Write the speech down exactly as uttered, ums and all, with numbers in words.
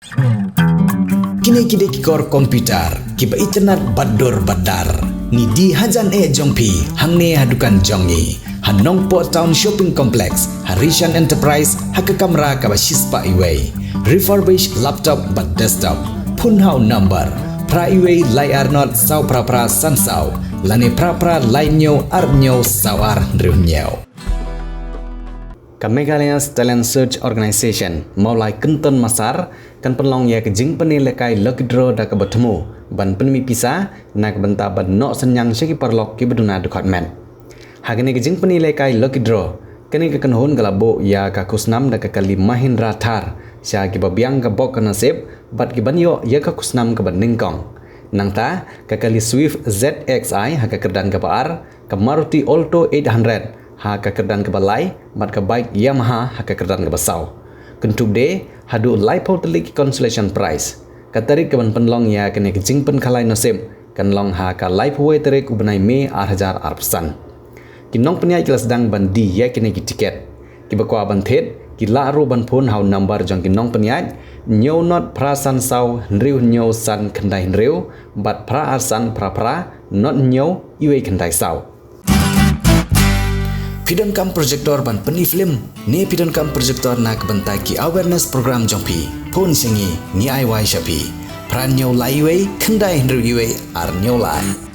Kine ki dei ki kor computer kiba itynnad bad dur bad dar. Ngi die hajan eh jong phi hangne ha dukan jong ngi ha Nongpoh Town Shopping Complex, ha Rishan Enterprise, ha ka kamra kaba shispah iwei. Refurbished laptop bad desktop. Phone ha u number phra iwei lai ar not saw phra phra san saw, lane phra phra lai hynñiew ar hynñiew saw ar hynriew hynñiew. Ka Meghalaya Talent Search Organization, Mawlai Kynton Massar, kan pynlong ïa ka jingpyni lehkai lucky draw da kaba thmu ban pynmih pisa na ka bynta ban noh synñiang sha ki paralok kiba duna dkhot met. Ha kane ka jingpyni lehkai lucky draw, kane ka kynhun ka la buh ïa ka khusnam da ka kali Mahindra Thar sha kiba biang ka bok ka nasib bad kiban ïoh ïa ka khusnam kaba nyngkong. Nangta ka kali Swift Z X I ha ka kyrdan kaba ar, ka Maruti Alto eight hundred ha ka kyrdan kaba lai, bad ka bike Yamaha ha ka kyrdan kaba saw. Kyntup de haduh laiphew tylli ki consolation prize. Ka tarik kaban pynlong ïa kane ka jingpynkhalai nasib kan long ha ka laiphew wei tarik u bnai May ar hajar arphew san. Ki nongpynïaid ki la sdang ban die ïa kine ki tiket. Kiba kwah ban thied ki lah ruh ban phone ha u number jong ki nongpynïaid, hynñiew not phra san saw hynriew hynñiew san khyndai hynriew bad phra ar san phra phra not hynñiew iwei khyndai saw. Phi donkam projector ban pyni film ne phi donkam projector na ka bynta ki awareness program jong phi? Phone sha ngi, ngi ai wai sha phi. Phra hynñiew lai iwei khyndai hynriew iwei ar hynñiew lai.